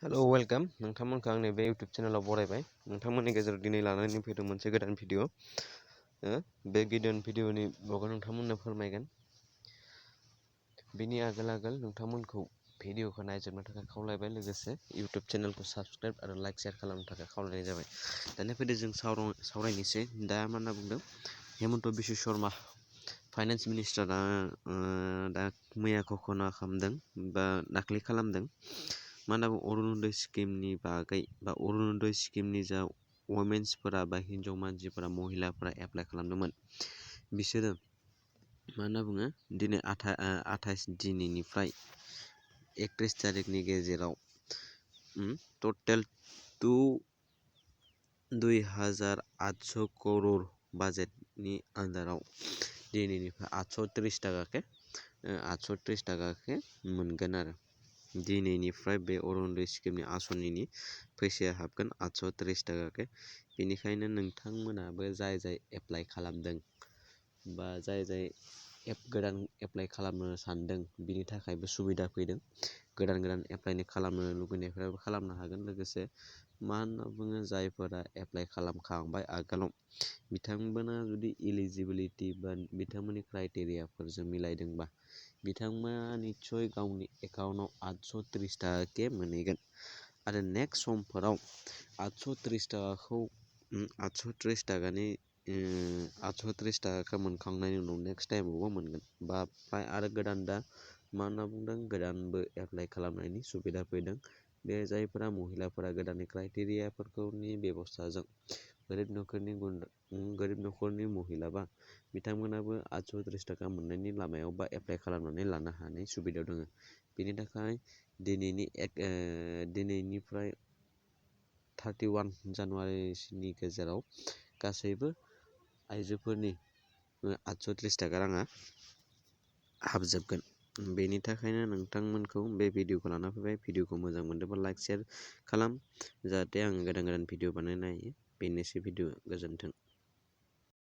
Hello welcome नोंथांमोनखौ आंनि बे YouTube चेनेलाव बरायबाय। नोंथांमोननि गेजेराव दिनै लानानै फैदों मोनसे गोदान भिडिअ। बे गोदान भिडिअनि ब्लगाव नोंथांमोननो फोरमायगोन। बिनि आगोल नोंथांमोनखौ भिडिअखौ नायजोबनो थाखाय खावलायबाय, लोगोसे इउटुब चेनेलखौ साबस्क्राइब आरो लाइक शेयार खालामनो थाखाय खावलायनाय जाबाय। दानिया फैदो जों सावरायनोसै। दा मा होनना बुंदों, हेमन्त बिश्व शर्मा फाइनान्स मिनिस्टारा दा मैया घोषणा खालामदों बा दाख्लै खालामदों। मा होनना बुङो, अरुणोदय स्किमनि बागै बा अरुणोदय स्किमनि जा वमेन्सफोरा बा हिन्जाव मानसिफोरा महिलाफोरा एप्लाइ खालामदोंमोन, बिसोरो मा होनना बुङो दिनै 28 दिनैनिफ्राय 31 तारिखनि गेजेराव टटेल 2,800 करोड़ बाजेटनि आन्दाराव दिनैनिफ्राय 830 ताकाके मोनगोन आरो। दिनैनिफ्राय बे अरुणोदय स्किमनि आसनिनि फैसाया हाबगोन 830 ताकाके। बेनिखायनो नोंथांमोनाबो जाय एप्लाइ खालामदों बा जाय गोदान एप्लाइ खालामनो सानदों, बिनि थाखायबो सुबिदा फैदों। गोदान एप्लाइ खालामनो लुबैनायफोराबो खालामनो हागोन। लोगोसे मा होनना बुङो, जायफोरा एप्लाइ खालामखांबाय आगोलाव, बिथांमोना जुदि इलिजिबिलिटि बा बिथांमोननि क्राइटेरियाफोरजों मिलायदोंबा, बिथांमोना निस्सय गावनि एकाउन्टआव 830 ताकाके मोनहैगोन। आरो नेक्स्ट समफोराव 830 ताकाखौ 830 ताकानि 830 ताकाखौ मोनखांनायनि उनाव नेक्स्ट टाइमावबो मोनगोन। बा आरो गोदान दा मा होनना बुंदों, गोदानबो एप्लाइ खालामनायनि सुबिदा फैदों। बे जायफोरा महिलाफोरा गोदाननि क्राइटेरियाफोरनि बेबस्थाजों गोरिब न'खरनि महिला बा बिथांमोनाबो 830 ताका मोननायनि लामायाव बा एप्लाइ खालामनानै लानो हानाय सुबिदायाव दङ। बेनि थाखाय दिनैनिफ्राय 31 जानुवारिनि गेजेराव गासैबो आइजोफोरनि 830 ताका राङा हाबजोबगोन। बेनि थाखायनो नोंथांमोनखौ बे भिडिअखौ लाना फैबाय। भिडिअखौ मोजां मोनदोंबा लाइक शेयार खालाम, जाहाथे आं गोदान भिडिअ बानायनो हायो। बेनोसै भिडिअ, गोजोन्थों।